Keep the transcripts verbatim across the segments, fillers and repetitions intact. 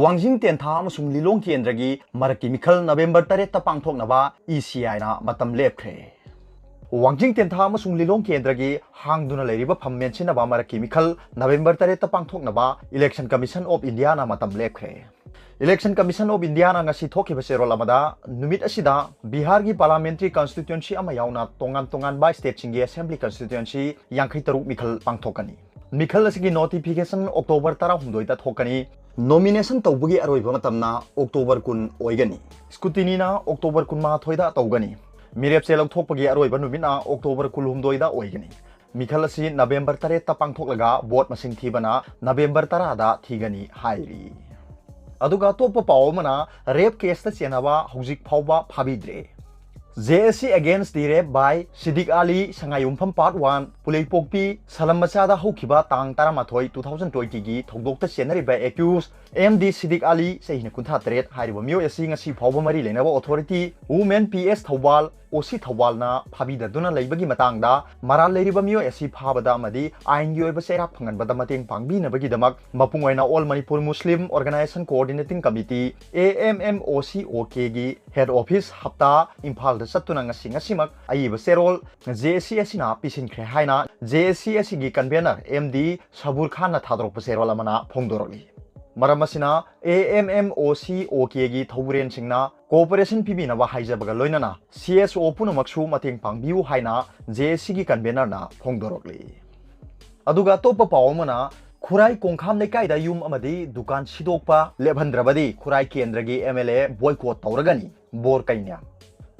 ꯋꯥꯡꯖꯤꯡ ꯇꯦꯟꯊꯥ ꯑꯃꯁꯨꯡ ꯂꯤꯂꯣꯡ ꯀꯦꯟꯗ꯭ꯔꯒꯤ ꯃꯔꯛꯀꯤ ꯃꯤꯈꯜ ꯅꯕꯦꯝꯕꯔ ꯇꯔꯦꯠꯇ ꯄꯥꯡꯊꯣꯛꯅꯕ ꯏ ꯁꯤ ꯑꯥꯏꯅ ꯃꯇꯝ ꯂꯦꯞꯈ꯭ꯔꯦ꯫ ꯋꯥꯡꯖꯤꯡ ꯇꯦꯟꯊꯥ ꯑꯃꯁꯨꯡ ꯂꯤꯂꯣꯡ ꯀꯦꯟꯗ꯭ꯔꯒꯤ ꯍꯥꯡꯗꯨꯅ ꯂꯩꯔꯤꯕ ꯐꯝ ꯃꯦꯟꯁꯤꯟꯅꯕ ꯃꯔꯛꯀꯤ ꯃꯤꯈꯜ ꯅꯕꯦꯝꯕꯔ ꯇꯔꯦꯠꯇ ꯄꯥꯡꯊꯣꯛꯅꯕ Election Commission of Indiaꯅ ꯃꯇꯝ ꯂꯦꯞꯈ꯭ꯔꯦ꯫ Election Commission of Indiaꯅ ꯉꯁꯤ ꯊꯣꯛꯈꯤꯕ ꯆꯦꯔꯣꯜ ꯑꯃꯗ, ꯅꯨꯃꯤꯠ ꯑꯁꯤꯗ ꯕꯤꯍꯥꯔꯒꯤ parliamentary constituency ꯑꯃ ꯌꯥꯎꯅ ꯇꯣꯉꯥꯟ ꯇꯣꯉꯥꯟꯕ stateꯁꯤꯡꯒꯤ assembly constituency ꯌꯥꯡꯈꯩ ꯇꯔꯨꯛ ꯃꯤꯈꯜ ꯄꯥꯡꯊꯣꯛꯀꯅꯤ꯫ ꯃꯤꯈꯜ ꯑꯁꯤꯒꯤ notification October ꯇꯔꯥꯍꯨꯝꯗꯣꯏꯗ ꯊꯣꯛꯀꯅꯤ꯫ Nomination ꯇꯧꯕꯒꯤ ꯑꯔꯣꯏꯕ ꯃꯇꯝꯅ October ꯀꯨꯟ ꯑꯣꯏꯒꯅꯤ꯫ Scrutinyꯅ October ꯀꯨꯟꯃꯥꯊꯣꯏꯗ ꯇꯧꯒꯅꯤ꯫ ꯃꯤꯔꯦꯞ ꯆꯦ ꯂꯧꯊꯣꯛꯄꯒꯤ ꯑꯔꯣꯏꯕ ꯅꯨꯃꯤꯠꯅ October ꯀꯨꯟꯍꯨꯝꯗꯣꯏꯗ ꯑꯣꯏꯒꯅꯤ꯫ ꯃꯤꯈꯜ ꯑꯁꯤ ꯅꯕꯦꯝꯕꯔ ꯇꯔꯦꯠꯇ ꯄꯥꯡꯊꯣꯛꯂꯒ vote ꯃꯁꯤꯡ ꯊꯤꯕꯅ ꯅꯕꯦꯝꯕꯔ ꯇꯔꯥꯗ ꯊꯤꯒꯅꯤ ꯍꯥꯏꯔꯤ꯫ ꯑꯗꯨꯒ ꯑꯇꯣꯞꯄ ꯄꯥꯎ ꯑꯃꯅ, rape caseꯇ ꯆꯦꯟꯅꯕ ꯍꯧꯖꯤꯛ ꯐꯥꯎꯕ ꯐꯥꯕꯤꯗ꯭ꯔꯦ꯫ J S C against the rape by Siddiq Ali, ꯁꯉꯥꯏꯌꯨꯝꯐꯝ part one, ꯄꯨꯂꯩꯄꯣꯛꯄꯤ, ꯁꯂꯝ ꯃꯆꯥꯗ ꯍꯧꯈꯤꯕ ꯇꯥꯡ ꯇꯔꯥꯃꯥꯊꯣꯏ, two thousand twentyꯒꯤ ꯊꯧꯗꯣꯛꯇ ꯆꯦꯟꯅꯔꯤꯕ accused M D Siddiq Ali, ꯆꯍꯤꯅ ꯀꯨꯟꯊ꯭ꯔꯥ ꯇꯔꯦꯠ, ꯍꯥꯏꯔꯤꯕ ꯃꯤꯑꯣꯏ ꯑꯁꯤ ꯉꯁꯤ ꯐꯥꯎꯕ ꯃꯔꯤ ꯂꯩꯅꯕ authority, Women P S Thoubal, O C ꯊꯧꯕꯥꯜꯅ ꯐꯥꯕꯤꯗꯗꯨꯅ ꯂꯩꯕꯒꯤ ꯃꯇꯥꯡꯗ ꯃꯔꯥꯜ ꯂꯩꯔꯤꯕ ꯃꯤꯑꯣꯏ ꯑꯁꯤ ꯐꯥꯕꯗ ꯑꯃꯗꯤ ꯑꯥꯏꯟꯒꯤ ꯑꯣꯏꯕ ꯆꯩꯔꯥꯛ ꯐꯪꯍꯟꯕꯗ ꯃꯇꯦꯡ ꯄꯥꯡꯕꯤꯅꯕꯒꯤꯗꯃꯛ ꯃꯄꯨꯡ ꯑꯣꯏꯅ All Manipur Muslim Organisation Coordinating Committee, A M M O C O Kꯒꯤ head office ꯍꯞꯇꯥ ꯏꯝꯐꯥꯜꯗ ꯆꯠꯇꯨꯅ ꯉꯁꯤ ꯉꯁꯤꯃꯛ ꯑꯏꯕ ꯆꯦꯔꯣꯜ J S C ꯑꯁꯤꯅ ꯄꯤꯁꯤꯟꯈ꯭ꯔꯦ ꯍꯥꯏꯅ J S C ꯑꯁꯤꯒꯤ convener M D ꯁꯕꯨꯔ ꯈꯥꯟꯅ ꯊꯥꯗꯣꯔꯛꯄ ꯆꯦꯔꯣꯜ ꯑꯃꯅ ꯐꯣꯡꯗꯣꯔꯛꯂꯤ꯫ ꯃꯔꯝ ꯑꯁꯤꯅ A M M O C O Kꯒꯤ ꯊꯧꯕꯨꯔꯦꯟꯁꯤꯡꯅ cooperation ꯄꯤꯕꯤꯅꯕ ꯍꯥꯏꯖꯕꯒ ꯂꯣꯏꯅꯅ C S O ꯄꯨꯝꯅꯃꯛꯁꯨ ꯃꯇꯦꯡ ꯄꯥꯡꯕꯤꯌꯨ ꯍꯥꯏꯅ J S Cꯒꯤ convenerꯅ ꯐꯣꯡꯗꯣꯔꯛꯂꯤ꯫ ꯑꯗꯨꯒ ꯑꯇꯣꯞꯄ ꯄꯥꯎ ꯑꯃꯅ, ꯈꯨꯔꯥꯏ ꯀꯣꯡꯈꯥꯝ ꯂꯩꯀꯥꯏꯗ ꯌꯨꯝ ꯑꯃꯗꯤ ꯗꯨꯀꯥꯟ ꯁꯤꯗꯣꯛꯄ ꯂꯦꯞꯍꯟꯗ꯭ꯔꯕꯗꯤ ꯈꯨꯔꯥꯏ ꯀꯦꯟꯗ꯭ꯔꯒꯤ M L A boycott ꯇꯧꯔꯒꯅꯤ, ꯕꯣꯔ ꯀꯩꯅ꯫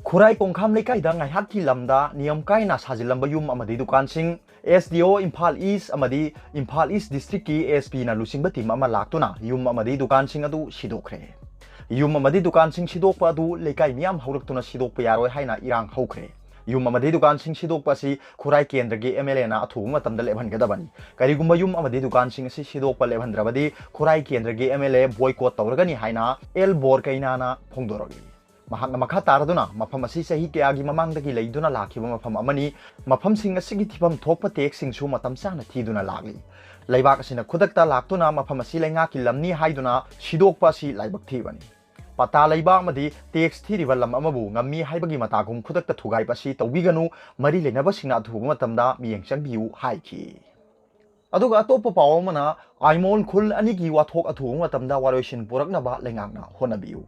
ꯈꯨꯔꯥꯏ ꯀꯣꯡꯈꯥꯝ ꯂꯩꯀꯥꯏꯗ ꯉꯥꯏꯍꯥꯛꯀꯤ ꯂꯝꯗ ꯅꯤꯌꯝ ꯀꯥꯏꯅ ꯁꯥꯖꯤꯜꯂꯝꯕ ꯌꯨꯝ ꯑꯃꯗꯤ ꯗꯨꯀꯥꯟꯁꯤꯡ S D O ꯏꯝꯐꯥꯜ ꯏꯁ ꯑꯃꯗꯤ ꯏꯝꯐꯥꯜ ꯏꯁ ꯗꯤꯁꯇ꯭ꯔꯤꯛꯀꯤ S Pꯅ ꯂꯨꯆꯤꯡꯕ team ꯑꯃ ꯂꯥꯛꯇꯨꯅ ꯌꯨꯝ ꯑꯃꯗꯤ ꯗꯨꯀꯥꯟꯁꯤꯡ ꯑꯗꯨ ꯁꯤꯗꯣꯛꯈ꯭ꯔꯦ꯫ ꯌꯨꯝ ꯑꯃꯗꯤ ꯗꯨꯀꯥꯟꯁꯤꯡ ꯁꯤꯗꯣꯛꯄ ꯑꯗꯨ ꯂꯩꯀꯥꯏ ꯃꯤꯌꯥꯝ ꯍꯧꯔꯛꯇꯨꯅ ꯁꯤꯗꯣꯛꯄ ꯌꯥꯔꯣꯏ ꯍꯥꯏꯅ ꯏꯔꯥꯡ ꯍꯧꯈ꯭ꯔꯦ꯫ ꯌꯨꯝ ꯑꯃꯗꯤ ꯗꯨꯀꯥꯟꯁꯤꯡ ꯁꯤꯗꯣꯛꯄ ꯑꯁꯤ ꯈꯨꯔꯥꯏ ꯀꯦꯟꯗ꯭ꯔꯒꯤ M L Aꯅ ꯑꯊꯨꯕ ꯃꯇꯝꯗ ꯂꯦꯞꯍꯟꯒꯗꯕꯅꯤ꯫ ꯀꯔꯤꯒꯨꯝꯕ ꯌꯨꯝ ꯑꯃꯗꯤ ꯗꯨꯀꯥꯟꯁꯤꯡ ꯑꯁꯤ ꯁꯤꯗꯣꯛꯄ ꯂꯦꯞꯍꯟꯗ꯭ꯔꯕꯗꯤ ꯈꯨꯔꯥꯏ ꯀꯦꯟꯗ꯭ꯔꯒꯤ M L A boycott ꯇꯧꯔꯒꯅꯤ ꯍꯥꯏꯅ ꯑꯦꯜ ꯕꯣꯔꯀꯩꯅꯥꯅ ꯐꯣꯡꯗꯣꯔꯛꯂꯤ꯫ ꯃꯍꯥꯛꯅ ꯃꯈꯥ ꯇꯥꯔꯗꯨꯅ, ꯃꯐꯝ ꯑꯁꯤ ꯆꯍꯤ ꯀꯌꯥꯒꯤ ꯃꯃꯥꯡꯗꯒꯤ ꯂꯩꯗꯨꯅ ꯂꯥꯛꯈꯤꯕ ꯃꯐꯝ ꯑꯃꯅꯤ꯫ ꯃꯐꯝꯁꯤꯡ ꯑꯁꯤꯒꯤ ꯊꯤꯐꯝ ꯊꯣꯛꯄ tax ꯁꯤꯡꯁꯨ ꯃꯇꯝ ꯆꯥꯅ ꯊꯤꯗꯨꯅ ꯂꯥꯛꯂꯤ꯫ ꯂꯩꯕꯥꯛ ꯑꯁꯤꯅ ꯈꯨꯗꯛꯇ ꯂꯥꯛꯇꯨꯅ ꯃꯐꯝ ꯑꯁꯤ ꯂꯩꯉꯥꯛꯀꯤ ꯂꯝꯅꯤ ꯍꯥꯏꯗꯨꯅ ꯁꯤꯗꯣꯛꯄ ꯑꯁꯤ ꯂꯥꯏꯕꯛ ꯊꯤꯕꯅꯤ꯫ ꯄꯇꯥ ꯂꯩꯕ ꯑꯃꯗꯤ tax ꯊꯤꯔꯤꯕ ꯂꯝ ꯑꯃꯕꯨ ꯉꯝꯃꯤ ꯍꯥꯏꯕꯒꯤ ꯃꯇꯥꯒꯨꯝ ꯈꯨꯗꯛꯇ ꯊꯨꯒꯥꯏꯕ ꯑꯁꯤ ꯇꯧꯕꯤꯒꯅꯨ꯫ ꯃꯔꯤ ꯂꯩꯅꯕꯁꯤꯡꯅ ꯑꯊꯨꯕ ꯃꯇꯝꯗ ꯃꯤꯠꯌꯦꯡ ꯆꯪꯕꯤꯌꯨ ꯍꯥꯏꯈꯤ꯫ ꯑꯗꯨꯒ ꯑꯇꯣꯞꯄ ꯄꯥꯎ ꯑꯃꯅ, ꯑꯥꯏꯃꯣꯜ ꯈꯨꯜ ꯑꯅꯤꯒꯤ ꯋꯥꯊꯣꯛ ꯑꯊꯨꯕ ꯃꯇꯝꯗ ꯋꯥꯔꯣꯏꯁꯤꯟ ꯄꯨꯔꯛꯅꯕ ꯂꯩꯉꯥꯛꯅ ꯍꯣꯠꯅꯕꯤꯌꯨ꯫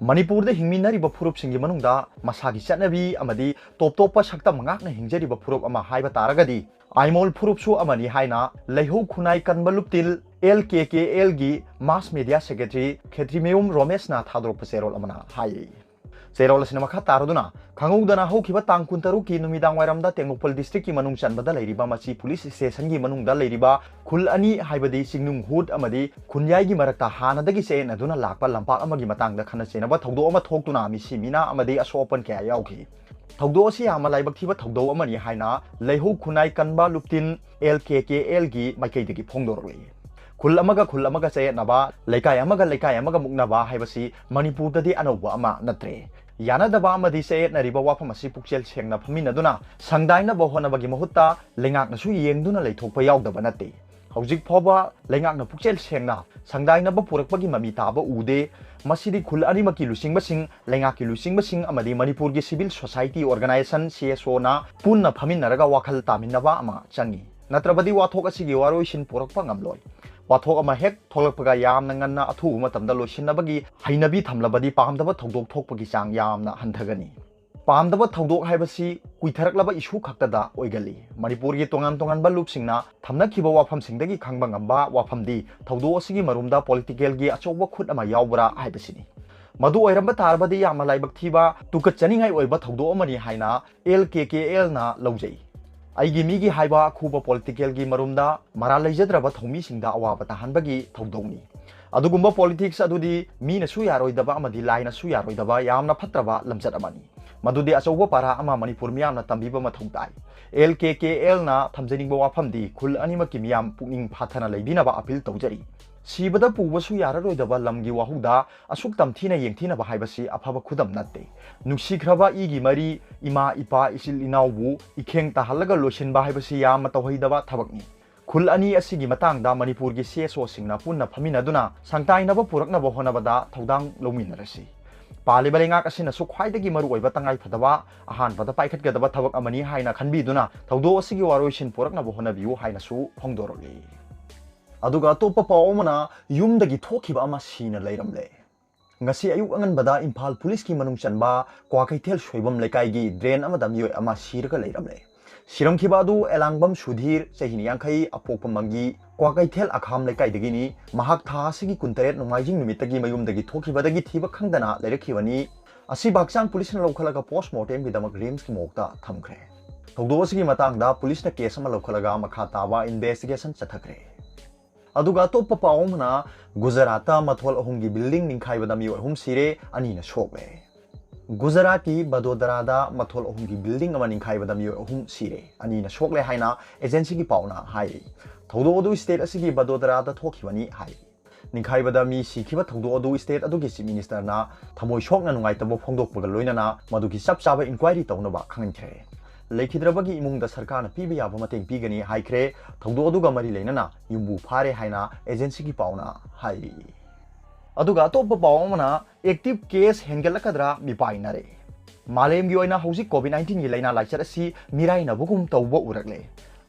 ꯃꯅꯤꯄꯨꯔꯗ ꯍꯤꯡꯃꯤꯟꯅꯔꯤꯕ ꯐꯨꯔꯨꯞꯁꯤꯡꯒꯤ ꯃꯅꯨꯡꯗ ꯃꯁꯥꯒꯤ ꯆꯠꯅꯕꯤ ꯑꯃꯗꯤ ꯇꯣꯞ ꯇꯣꯞꯄ ꯁꯛꯇꯝ ꯉꯥꯛꯅ ꯍꯤꯡꯖꯔꯤꯕ ꯐꯨꯔꯨꯞ ꯑꯃ ꯍꯥꯏꯕ ꯇꯥꯔꯒꯗꯤ ꯑꯥꯏꯃꯣꯜ ꯐꯨꯔꯨꯞꯁꯨ ꯑꯃꯅꯤ ꯍꯥꯏꯅ ꯂꯩꯍꯧ ꯈꯨꯟꯅꯥꯏ ꯀꯟꯕ ꯂꯨꯞꯇꯤꯜ L K K L ꯒꯤ mass media secretary ꯈꯦꯇ꯭ꯔꯤꯃꯌꯨꯝ ꯔꯣꯃꯦꯁꯅ ꯊꯥꯗꯣꯔꯛꯄ ꯆꯦꯔꯣꯜ ꯑꯃꯅ ꯍꯥꯏ꯫ ꯆꯦꯔꯣꯜ ꯑꯁꯤꯅ ꯃꯈꯥ ꯇꯥꯔꯗꯨꯅ, ꯈꯪꯍꯧꯗꯅ ꯍꯧꯈꯤꯕ ꯇꯥꯡ ꯀꯨꯟꯇꯔꯨꯛꯀꯤ ꯅꯨꯃꯤꯗꯥꯡ ꯋꯥꯏꯔꯝꯗ ꯇꯦꯡꯅꯧꯄꯜ district ꯀꯤ ꯃꯅꯨꯡ ꯆꯟꯕꯗ ꯂꯩꯔꯤꯕ ꯃꯆꯤ police station ꯒꯤ ꯃꯅꯨꯡꯗ ꯂꯩꯔꯤꯕ ꯈꯨꯜ ꯑꯅꯤ, ꯍꯥꯏꯕꯗꯤ ꯆꯤꯡꯅꯨꯡ ꯍꯨꯠ ꯑꯃꯗꯤ ꯈꯨꯟꯌꯥꯏꯒꯤ ꯃꯔꯛꯇ ꯍꯥꯟꯅꯗꯒꯤ ꯆꯌꯦꯠꯅꯗꯨꯅ ꯂꯥꯛꯄ ꯂꯝꯄꯥꯛ ꯑꯃꯒꯤ ꯃꯇꯥꯡꯗ ꯈꯟꯅ ꯆꯩꯅꯕ ꯊꯧꯗꯣꯛ ꯑꯃ ꯊꯣꯛꯇꯨꯅ ꯃꯤꯁꯤ ꯃꯤꯅꯥ ꯑꯃꯗꯤ ꯑꯁꯣꯛ ꯑꯄꯟ ꯀꯌꯥ ꯌꯥꯎꯈꯤ꯫ ꯊꯧꯗꯣꯛ ꯑꯁꯤ ꯌꯥꯝꯅ ꯂꯥꯏꯕꯛ ꯊꯤꯕ ꯊꯧꯗꯣꯛ ꯑꯃꯅꯤ ꯍꯥꯏꯅ ꯂꯩꯍꯧ ꯈꯨꯟꯅꯥꯏ ꯀꯟꯕ ꯂꯨꯞꯇꯤꯟ L K K L ꯒꯤ ꯃꯥꯏꯀꯩꯗꯒꯤ ꯐꯣꯡꯗꯣꯔꯛꯂꯤ꯫ ꯈꯨꯜ ꯑꯃꯒ ꯈꯨꯜ ꯑꯃꯒ ꯆꯌꯦꯠꯅꯕ, ꯂꯩꯀꯥꯏ ꯑꯃꯒ ꯂꯩꯀꯥꯏ ꯑꯃꯒ ꯃꯨꯛꯅꯕ ꯍꯥꯏꯕꯁꯤ ꯃꯅꯤꯄꯨꯔꯗꯗꯤ ꯑꯅꯧꯕ ꯑꯃ ꯅꯠꯇ꯭ꯔꯦ꯫ ꯌꯥꯅꯗꯕ ꯑꯃꯗꯤ ꯆꯌꯦꯠꯅꯔꯤꯕ ꯋꯥꯐꯝ ꯑꯁꯤ ꯄꯨꯛꯆꯦꯜ ꯁꯦꯡꯅ ꯐꯝꯃꯤꯟꯅꯗꯨꯅ ꯁꯪꯗꯥꯏꯅꯕ ꯍꯣꯠꯅꯕꯒꯤ ꯃꯍꯨꯠꯇ ꯂꯩꯉꯥꯛꯅꯁꯨ ꯌꯦꯡꯗꯨꯅ ꯂꯩꯊꯣꯛꯄ ꯌꯥꯎꯗꯕ ꯅꯠꯇꯦ꯫ ꯍꯧꯖꯤꯛ ꯐꯥꯎꯕ ꯂꯩꯉꯥꯛꯅ ꯄꯨꯛꯆꯦꯜ ꯁꯦꯡꯅ ꯁꯪꯗꯥꯏꯅꯕ ꯄꯨꯔꯛꯄꯒꯤ ꯃꯃꯤ ꯇꯥꯕ ꯎꯗꯦ꯫ ꯃꯁꯤꯗꯤ ꯈꯨꯜ ꯑꯅꯤꯃꯛꯀꯤ ꯂꯨꯆꯤꯡꯕꯁꯤꯡ, ꯂꯩꯉꯥꯛꯀꯤ ꯂꯨꯆꯤꯡꯕꯁꯤꯡ ꯑꯃꯗꯤ ꯃꯅꯤꯄꯨꯔꯒꯤ civil society organization, C S O ꯅ ꯄꯨꯟꯅ ꯐꯝꯃꯤꯟꯅꯔꯒ ꯋꯥꯈꯜ ꯇꯥꯃꯤꯟꯅꯕ ꯑꯃ ꯆꯪꯏ꯫ ꯅꯠꯇ꯭ꯔꯕꯗꯤ ꯋꯥꯊꯣꯛ ꯑꯁꯤꯒꯤ ꯋꯥꯔꯣꯏꯁꯤꯟ ꯄꯨꯔꯛꯄ ꯉꯝꯂꯣꯏ꯫ ꯋꯥꯊꯣꯛ ꯑꯃ ꯍꯦꯛ ꯊꯣꯛꯂꯛꯄꯒ ꯌꯥꯝꯅ ꯉꯟꯅ ꯑꯊꯨꯕ ꯃꯇꯝꯗ ꯂꯣꯏꯁꯤꯟꯅꯕꯒꯤ ꯍꯩꯅꯕꯤ ꯊꯝꯂꯕꯗꯤ ꯄꯥꯝꯗꯕ ꯊꯧꯗꯣꯛ ꯊꯣꯛꯄꯒꯤ ꯆꯥꯡ ꯌꯥꯝꯅ ꯍꯟꯊꯒꯅꯤ꯫ ꯄꯥꯝꯗꯕ ꯊꯧꯗꯣꯛ ꯍꯥꯏꯕꯁꯤ ꯀꯨꯏꯊꯔꯛꯂꯕ issue ꯈꯛꯇꯗ ꯑꯣꯏꯒꯜꯂꯤ꯫ ꯃꯅꯤꯄꯨꯔꯒꯤ ꯇꯣꯉꯥꯟ ꯇꯣꯉꯥꯟꯕ ꯂꯨꯞꯁꯤꯡꯅ ꯊꯝꯅꯈꯤꯕ ꯋꯥꯐꯝꯁꯤꯡꯗꯒꯤ ꯈꯪꯕ ꯉꯝꯕ ꯋꯥꯐꯝꯗꯤ ꯊꯧꯗꯣꯛ ꯑꯁꯤꯒꯤ ꯃꯔꯨꯝꯗ political ꯒꯤ ꯑꯆꯧꯕ ꯈꯨꯠ ꯑꯃ ꯌꯥꯎꯕ꯭ꯔꯥ ꯍꯥꯏꯕꯁꯤꯅꯤ꯫ ꯃꯗꯨ ꯑꯣꯏꯔꯝꯕ ꯇꯥꯔꯕꯗꯤ ꯌꯥꯝꯅ ꯂꯥꯏꯕꯛ ꯊꯤꯕ, ꯇꯨꯀꯠꯆꯅꯤꯡꯉꯥꯏ ꯑꯣꯏꯕ ꯊꯧꯗꯣꯛ ꯑꯃꯅꯤ ꯍꯥꯏꯅ L K K L ꯅ ꯂꯧꯖꯩ꯫ ꯑꯩꯒꯤ ꯃꯤꯒꯤ ꯍꯥꯏꯕ ꯑꯈꯨꯕ political ꯒꯤ ꯃꯔꯨꯝꯗ ꯃꯔꯥꯜ ꯂꯩꯖꯗ꯭ꯔꯕ ꯊꯧꯃꯤꯁꯤꯡꯗ ꯑꯋꯥꯕ ꯇꯥꯍꯟꯕꯒꯤ ꯊꯧꯗꯣꯛꯅꯤ꯫ ꯑꯗꯨꯒꯨꯝꯕ politics ꯑꯗꯨꯗꯤ ꯃꯤꯅꯁꯨ ꯌꯥꯔꯣꯏꯗꯕ ꯑꯃꯗꯤ ꯂꯥꯏꯅꯁꯨ ꯌꯥꯔꯣꯏꯗꯕ ꯌꯥꯝꯅ ꯐꯠꯇ꯭ꯔꯕ ꯂꯝꯆꯠ ꯑꯃꯅꯤ꯫ ꯃꯗꯨꯗꯤ ꯑꯆꯧꯕ ꯄꯥꯔꯥ ꯑꯃ ꯃꯅꯤꯄꯨꯔ ꯃꯤꯌꯥꯝꯅ ꯇꯝꯕꯤꯕ ꯃꯊꯧ ꯇꯥꯏ꯫ ꯑꯦꯜ ꯀꯦ ꯀꯦ ꯑꯦꯜꯅ ꯊꯝꯖꯅꯤꯡꯕ ꯋꯥꯐꯝꯗꯤ ꯈꯨꯜ ꯑꯅꯤꯃꯛꯀꯤ ꯃꯤꯌꯥꯝ ꯄꯨꯛꯅꯤꯡ ꯐꯥꯊꯅ ꯂꯩꯕꯤꯅꯕ ꯑꯄꯤꯜ ꯇꯧꯖꯔꯤ꯫ ꯁꯤꯕꯗ ꯄꯨꯕꯁꯨ ꯌꯥꯔꯔꯣꯏꯗꯕ ꯂꯝꯒꯤ ꯋꯥꯍꯧꯗ ꯑꯁꯨꯛ ꯇꯝꯊꯤꯅ ꯌꯦꯡꯊꯤꯅꯕ ꯍꯥꯏꯕꯁꯤ ꯑꯐꯕ ꯈꯨꯗꯝ ꯅꯠꯇꯦ꯫ ꯅꯨꯡꯁꯤꯈ꯭ꯔꯕ ꯏꯒꯤ ꯃꯔꯤ, ꯏꯃꯥ, ꯏꯄꯥ, ꯏꯆꯤꯜ ꯏꯅꯥꯎꯕꯨ ꯏꯈꯦꯡ ꯇꯥꯍꯜꯂꯒ ꯂꯣꯏꯁꯤꯟꯕ ꯍꯥꯏꯕꯁꯤ ꯌꯥꯝꯅ ꯇꯧꯍꯩꯗꯕ ꯊꯕꯛꯅꯤ꯫ ꯈꯨꯜ ꯑꯅꯤ ꯑꯁꯤꯒꯤ ꯃꯇꯥꯡꯗ ꯃꯅꯤꯄꯨꯔꯒꯤ ꯁꯤ ꯑꯦꯁ ꯑꯣꯁꯤꯡꯅ ꯄꯨꯟꯅ ꯐꯝꯃꯤꯟꯅꯗꯨꯅ ꯁꯪꯇꯥꯏꯅꯕ ꯄꯨꯔꯛꯅꯕ ꯍꯣꯠꯅꯕꯗ ꯊꯧꯗꯥꯡ ꯂꯧꯃꯤꯟꯅꯔꯁꯤ꯫ ꯄꯥꯜꯂꯤꯕ ꯂꯩꯉꯥꯛ ꯑꯁꯤꯅꯁꯨ ꯈ꯭ꯋꯥꯏꯗꯒꯤ ꯃꯔꯨꯑꯣꯏꯕ ꯇꯉꯥꯏꯐꯗꯕ ꯑꯍꯥꯟꯕꯗ ꯄꯥꯏꯈꯠꯀꯗꯕ ꯊꯕꯛ ꯑꯃꯅꯤ ꯍꯥꯏꯅ ꯈꯟꯕꯤꯗꯨꯅ ꯊꯧꯗꯣꯛ ꯑꯁꯤꯒꯤ ꯋꯥꯔꯣꯏꯁꯤꯟ ꯄꯨꯔꯛꯅꯕ ꯍꯣꯠꯅꯕꯤꯌꯨ ꯍꯥꯏꯅꯁꯨ ꯐꯣꯡꯗꯣꯔꯛꯂꯤ꯫ ꯑꯗꯨꯒ ꯑꯇꯣꯞꯄ ꯄꯥꯎ ꯑꯃꯅ ꯌꯨꯝꯗꯒꯤ ꯊꯣꯛꯈꯤꯕ ꯑꯃ ꯁꯤꯅ ꯂꯩꯔꯝꯂꯦ꯫ ꯉꯁꯤ ꯑꯌꯨꯛ ꯑꯉꯟꯕꯗ ꯏꯝꯐꯥꯜ ꯄꯨꯂꯤꯁꯀꯤ ꯃꯅꯨꯡ ꯆꯟꯕ ꯀ꯭ꯋꯥꯀꯩꯊꯦꯜ ꯁꯣꯏꯕꯝ ꯂꯩꯀꯥꯏꯒꯤ ꯗ꯭ꯔꯦꯟ ꯑꯃꯗ ꯃꯤꯑꯣꯏ ꯑꯃ ꯁꯤꯔꯒ ꯂꯩꯔꯝꯂꯦ꯫ ꯁꯤꯔꯝꯈꯤꯕ ꯑꯗꯨ ꯑꯦꯂꯥꯡꯕꯝ ꯁꯨꯙꯤꯔ, ꯆꯍꯤ ꯌꯥꯡꯈꯩ, ꯑꯄꯣꯛꯄ ꯃꯪꯒꯤ, ꯀ꯭ꯋꯥꯀꯩꯊꯦꯜ ꯑꯈꯥꯝ ꯂꯩꯀꯥꯏꯗꯒꯤꯅꯤ꯫ ꯃꯍꯥꯛ ꯊꯥ ꯑꯁꯤꯒꯤ ꯀꯨꯟꯇꯔꯦꯠ ꯅꯣꯡꯃꯥꯏꯖꯤꯡ ꯅꯨꯃꯤꯠꯇꯒꯤ ꯃꯌꯨꯝꯗꯒꯤ ꯊꯣꯛꯈꯤꯕꯗꯒꯤ ꯊꯤꯕ ꯈꯪꯗꯅ ꯂꯩꯔꯛꯈꯤꯕꯅꯤ꯫ ꯑꯁꯤꯕ ꯍꯛꯆꯥꯡ ꯄꯨꯂꯤꯁꯅ ꯂꯧꯈꯠꯂꯒ ꯄꯣꯁꯃꯣꯔꯇꯦꯝꯒꯤꯗꯃꯛ ꯔꯤꯝꯁꯀꯤ ꯃꯣꯔꯒꯇ ꯊꯝꯈ꯭ꯔꯦ꯫ ꯊꯧꯗꯣꯛ ꯑꯁꯤꯒꯤ ꯃꯇꯥꯡꯗ ꯄꯨꯂꯤꯁꯅ ꯀꯦꯁ ꯑꯃ ꯂꯧꯈꯠꯂꯒ ꯃꯈꯥ ꯇꯥꯕ ꯏꯟꯚꯦꯁꯇꯤꯒꯦꯁꯟ ꯆꯠꯊꯈ꯭ꯔꯦ꯫ ꯑꯗꯨꯒ ꯑꯇꯣꯞꯄ ꯄꯥꯎ ꯑꯃꯅ, ꯒꯨꯖꯔꯥꯠꯇ ꯃꯊꯣꯜ ꯑꯍꯨꯝꯒꯤ ꯕꯤꯜꯗꯤꯡ ꯅꯤꯡꯈꯥꯏꯕꯗ ꯃꯤꯑꯣꯏ ꯑꯍꯨꯝ ꯁꯤꯔꯦ, ꯑꯅꯤꯅ ꯁꯣꯛꯂꯦ꯫ ꯒꯨꯖꯔꯥꯠꯀꯤ ꯕꯗꯣꯗꯔꯥꯗ ꯃꯊꯣꯜ ꯑꯍꯨꯝꯒꯤ ꯕꯤꯜꯗꯤꯡ ꯑꯃ ꯅꯤꯡꯈꯥꯏꯕꯗ ꯃꯤꯑꯣꯏ ꯑꯍꯨꯝ ꯁꯤꯔꯦ, ꯑꯅꯤꯅ ꯁꯣꯛꯂꯦ ꯍꯥꯏꯅ ꯑꯦꯖꯦꯟꯁꯤꯒꯤ ꯄꯥꯎꯅ ꯍꯥꯏꯔꯤ꯫ ꯊꯧꯗꯣꯛ ꯑꯗꯨ ꯁ꯭ꯇꯦꯠ ꯑꯁꯤꯒꯤ ꯕꯗꯣꯗꯔꯥꯗ ꯊꯣꯛꯈꯤꯕꯅꯤ ꯍꯥꯏꯔꯤ꯫ ꯅꯤꯡꯈꯥꯏꯕꯗ ꯃꯤ ꯁꯤꯈꯤꯕ ꯊꯧꯗꯣꯛ ꯑꯗꯨ ꯁ꯭ꯇꯦꯠ ꯑꯗꯨꯒꯤ ꯆꯤꯐ ꯃꯤꯅꯤꯁꯇꯔꯅ ꯊꯃꯣꯏ ꯁꯣꯛꯅ ꯅꯨꯡꯉꯥꯏꯇꯕ ꯐꯣꯡꯗꯣꯛꯄꯒ ꯂꯣꯏꯅꯅ ꯃꯗꯨꯒꯤ ꯆꯞ ꯆꯥꯕ ꯏꯟꯀ꯭ꯋꯥꯏꯔꯤ ꯇꯧꯅꯕ ꯈꯪꯍꯟꯈ꯭ꯔꯦ꯫ ꯂꯩꯈꯤꯗ꯭ꯔꯕꯒꯤ ꯏꯃꯨꯡꯗ ꯁꯔꯀꯥꯔꯅ ꯄꯤꯕ ꯌꯥꯕ ꯃꯇꯦꯡ ꯄꯤꯒꯅꯤ ꯍꯥꯏꯈ꯭ꯔꯦ꯫ ꯊꯧꯗꯣꯛ ꯑꯗꯨꯒ ꯃꯔꯤ ꯂꯩꯅꯅ ꯌꯨꯝꯕꯨ ꯐꯥꯔꯦ ꯍꯥꯏꯅ ꯑꯦꯖꯦꯟꯁꯤꯒꯤ ꯄꯥꯎꯅ ꯍꯥꯏꯔꯤ꯫ ꯑꯗꯨꯒ ꯑꯇꯣꯞꯄ ꯄꯥꯎ ꯑꯃꯅ, ꯑꯦꯛꯇꯤꯚ ꯀꯦꯁ ꯍꯦꯟꯒꯠꯂꯛꯀꯗ꯭ꯔꯥ ꯃꯤꯄꯥꯏꯅꯔꯦ꯫ ꯃꯥꯂꯦꯝꯒꯤ ꯑꯣꯏꯅ ꯍꯧꯖꯤꯛ ꯀꯣꯚꯤꯗ ꯅꯥꯏꯟꯇꯤꯟꯒꯤ ꯂꯥꯏꯅꯥ ꯂꯥꯏꯆꯠ ꯑꯁꯤ ꯃꯤꯔꯥꯏꯅꯕꯒꯨꯝ ꯇꯧꯕ ꯎꯔꯛꯂꯦ꯫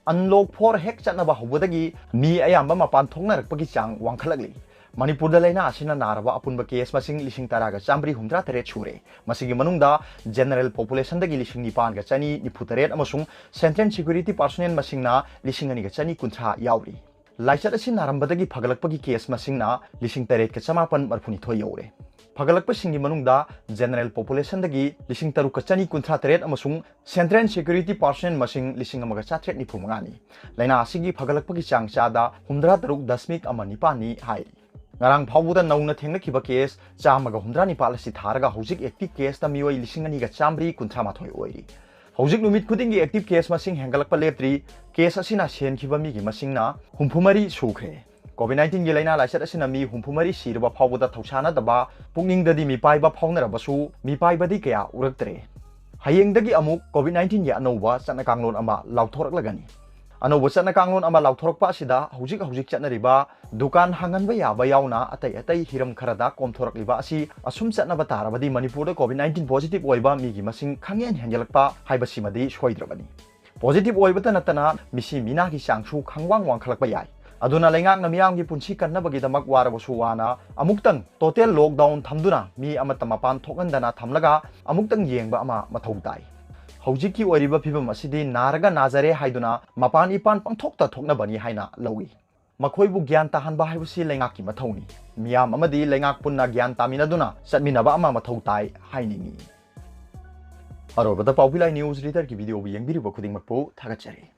ꯑꯟꯂꯣꯛ ꯐꯣꯔ ꯍꯦꯛ ꯆꯠꯅꯕ ꯍꯧꯕꯗꯒꯤ ꯃꯤ ꯑꯌꯥꯝꯕ ꯃꯄꯥꯟ ꯊꯣꯛꯅꯔꯛꯄꯒꯤ ꯆꯥꯡ ꯋꯥꯡꯈꯠꯂꯛꯂꯤ꯫ ꯃꯅꯤꯄꯨꯔꯗ ꯂꯥꯏꯅꯥ ꯑꯁꯤꯅ ꯅꯥꯔꯕ ꯑꯄꯨꯟꯕ ꯀꯦꯁ ꯃꯁꯤꯡ ꯂꯤꯁꯤꯡ ꯇꯔꯥꯒ ꯆꯥꯝꯃꯔꯤ ꯍꯨꯝꯗ꯭ꯔꯥ ꯇꯔꯦꯠ ꯁꯨꯔꯦ꯫ ꯃꯁꯤꯒꯤ ꯃꯅꯨꯡꯗ ꯖꯦꯅꯔꯦꯜ ꯄꯣꯄꯨꯂꯦꯁꯟꯗꯒꯤ ꯂꯤꯁꯤꯡ ꯅꯤꯄꯥꯟꯒ ꯆꯅꯤ ꯅꯤꯐꯨ ꯇꯔꯦꯠ ꯑꯃꯁꯨꯡ ꯁꯦꯟꯇ꯭ꯔꯦꯜ ꯁꯦꯀ꯭ꯌꯨꯔꯤꯇꯤ ꯄꯥꯔꯁꯣꯅꯦꯜ ꯃꯁꯤꯡꯅ ꯂꯤꯁꯤꯡ ꯑꯅꯤꯒ ꯆꯅꯤ ꯀꯨꯟꯊ꯭ꯔꯥ ꯌꯥꯎꯔꯤ꯫ ꯂꯥꯏꯆꯠ ꯑꯁꯤ ꯅꯥꯔꯝꯕꯗꯒꯤ ꯐꯒꯠꯂꯛꯄꯒꯤ ꯀꯦꯁ ꯃꯁꯤꯡꯅ ꯂꯤꯁꯤꯡ ꯇꯔꯦꯠꯀ ꯆꯃꯥꯄꯟ ꯃꯔꯤꯐꯨꯅꯤꯊꯣꯏ ꯌꯧꯔꯦ꯫ ꯐꯒꯠꯂꯛꯄꯁꯤꯡꯒꯤ ꯃꯅꯨꯡꯗ ꯖꯦꯅꯔꯦꯜ ꯄꯣꯄꯨꯂꯦꯁꯟꯗꯒꯤ ꯂꯤꯁꯤꯡ ꯇꯔꯨꯛꯀ ꯆꯅꯤ ꯀꯨꯟꯊ꯭ꯔꯥ ꯇꯔꯦꯠ ꯑꯃꯁꯨꯡ ꯁꯦꯟꯇ꯭ꯔꯦꯜ ꯁꯦꯀ꯭ꯌꯨꯔꯤꯇꯤ ꯄꯥꯔꯁꯣꯅꯦꯜ ꯃꯁꯤꯡ ꯂꯤꯁꯤꯡ ꯑꯃꯒ ꯆꯥꯇ꯭ꯔꯦꯠ ꯅꯤꯐꯨ ꯃꯉꯥꯅꯤ꯫ ꯂꯥꯏꯅꯥ ꯑꯁꯤꯒꯤ ꯐꯒꯠꯂꯛꯄꯒꯤ ꯆꯥꯡ ꯆꯥꯗ ꯍꯨꯝꯗ꯭ꯔꯥ ꯇꯔꯨꯛ ꯗꯁꯃꯤꯛ ꯑꯃ ꯅꯤꯄꯥꯟꯅꯤ ꯍꯥꯏ꯫ ꯉꯔꯥꯡ ꯐꯥꯎꯕꯗ ꯅꯧꯅ ꯊꯦꯡꯅꯈꯤꯕ case ꯆꯥꯝꯃꯒ ꯍꯨꯝꯗ꯭ꯔꯥ ꯅꯤꯄꯥꯜ ꯑꯁꯤ ꯊꯥꯔꯒ ꯍꯧꯖꯤꯛ active caseꯇ ꯃꯤꯑꯣꯏ ꯂꯤꯁꯤꯡ ꯑꯅꯤꯒ ꯆꯥꯝꯃꯔꯤ ꯀꯨꯟꯊ꯭ꯔꯥ ꯃꯥꯊꯣꯏ ꯑꯣꯏꯔꯤ꯫ ꯍꯧꯖꯤꯛ ꯅꯨꯃꯤꯠ ꯈꯨꯗꯤꯡꯒꯤ active case ꯃꯁꯤꯡ ꯍꯦꯟꯒꯠꯂꯛꯄ ꯂꯦꯞꯇ꯭ꯔꯤ꯫ Case ꯑꯁꯤꯅ ꯁꯤꯍꯟꯈꯤꯕ ꯃꯤꯒꯤ ꯃꯁꯤꯡꯅ ꯍꯨꯝꯐꯨ ꯃꯔꯤ ꯁꯨꯈ꯭ꯔꯦ꯫ COVID nineteenꯒꯤ ꯂꯥꯏꯅꯥ ꯂꯥꯏꯆꯠ ꯑꯁꯤꯅ ꯃꯤ ꯍꯨꯝꯐꯨ ꯃꯔꯤ ꯁꯤꯔꯕ ꯐꯥꯎꯕꯗ ꯊꯧꯁꯥꯅꯗꯕ, ꯄꯨꯛꯅꯤꯡꯗꯗꯤ ꯃꯤꯄꯥꯏꯕ ꯐꯥꯎꯅꯔꯕꯁꯨ ꯃꯤꯄꯥꯏꯕꯗꯤ ꯀꯌꯥ ꯎꯔꯛꯇ꯭ꯔꯦ꯫ ꯍꯌꯦꯡꯗꯒꯤ ꯑꯃꯨꯛ COVID nineteenꯒꯤ ꯑꯅꯧꯕ ꯆꯠꯅ ꯀꯥꯡꯂꯣꯟ ꯑꯃ ꯂꯥꯎꯊꯣꯔꯛꯂꯒꯅꯤ꯫ ꯑꯅꯧꯕ ꯆꯠꯅ ꯀꯥꯡꯂꯣꯟ ꯑꯃ ꯂꯥꯎꯊꯣꯔꯛꯄ ꯑꯁꯤꯗ ꯍꯧꯖꯤꯛ ꯍꯧꯖꯤꯛ ꯆꯠꯅꯔꯤꯕ ꯗꯨꯀꯥꯟ ꯍꯥꯡꯍꯟꯕ ꯌꯥꯕ ꯌꯥꯎꯅ ꯑꯇꯩ ꯑꯇꯩ ꯍꯤꯔꯝ ꯈꯔꯗ ꯀꯣꯝꯊꯣꯔꯛꯂꯤꯕ ꯑꯁꯤ ꯑꯁꯨꯝ ꯆꯠꯅꯕ ꯇꯥꯔꯕꯗꯤ ꯃꯅꯤꯄꯨꯔꯗ COVID nineteen positive ꯑꯣꯏꯕ ꯃꯤꯒꯤ ꯃꯁꯤꯡ ꯈꯪꯍꯦꯟ ꯍꯦꯟꯒꯠꯂꯛꯄ ꯍꯥꯏꯕꯁꯤꯃꯗꯤ ꯁꯣꯏꯗ꯭ꯔꯕꯅꯤ꯫ Positive ꯑꯣꯏꯕꯇ ꯅꯠꯇꯅ ꯃꯤꯁꯤ ꯃꯤꯅꯥꯒꯤ ꯆꯥꯡꯁꯨ ꯈꯪꯋꯥꯡ ꯋꯥꯡꯈꯠꯂꯛꯄ ꯌꯥꯏ꯫ ꯑꯗꯨꯅ ꯂꯩꯉꯥꯛꯅ ꯃꯤꯌꯥꯝꯒꯤ ꯄꯨꯟꯁꯤ ꯀꯟꯅꯕꯒꯤꯗꯃꯛ ꯋꯥꯔꯕꯁꯨ ꯋꯥꯅ ꯑꯃꯨꯛꯇꯪ total lockdown ꯊꯝꯗꯨꯅ ꯃꯤ ꯑꯃꯠꯇ ꯃꯄꯥꯟ ꯊꯣꯛꯍꯟꯗꯅ ꯊꯝꯂꯒ ꯑꯃꯨꯛꯇꯪ ꯌꯦꯡꯕ ꯑꯃ ꯃꯊꯧ ꯇꯥꯏ꯫ ꯍꯧꯖꯤꯛꯀꯤ ꯑꯣꯏꯔꯤꯕ ꯐꯤꯕꯝ ꯑꯁꯤꯗꯤ ꯅꯥꯔꯒ ꯅꯥꯖꯔꯦ ꯍꯥꯏꯗꯨꯅ ꯃꯄꯥꯟ ꯏꯄꯥꯟ ꯄꯪꯊꯣꯛꯇ ꯊꯣꯛꯅꯕꯅꯤ ꯍꯥꯏꯅ ꯂꯧꯏ꯫ ꯃꯈꯣꯏꯕꯨ ꯒ꯭ꯌꯥꯟ ꯇꯥꯍꯟꯕ ꯍꯥꯏꯕꯁꯤ ꯂꯩꯉꯥꯛꯀꯤ ꯃꯊꯧꯅꯤ꯫ ꯃꯤꯌꯥꯝ ꯑꯃꯗꯤ ꯂꯩꯉꯥꯛ ꯄꯨꯟꯅ ꯒ꯭ꯌꯥꯟ ꯇꯥꯃꯤꯟꯅꯗꯨꯅ ꯆꯠꯃꯤꯟꯅꯕ ꯑꯃ ꯃꯊꯧ ꯇꯥꯏ ꯍꯥꯏꯅꯤꯡꯏ꯫ ꯑꯔꯣꯏꯕꯗ ꯄꯥꯎꯕꯤꯂꯥꯏ news readerꯒꯤ videoꯕꯨ ꯌꯦꯡꯕꯤꯔꯤꯕ ꯈꯨꯗꯤꯡꯃꯛꯄꯨ ꯊꯥꯒꯠꯆꯔꯤ꯫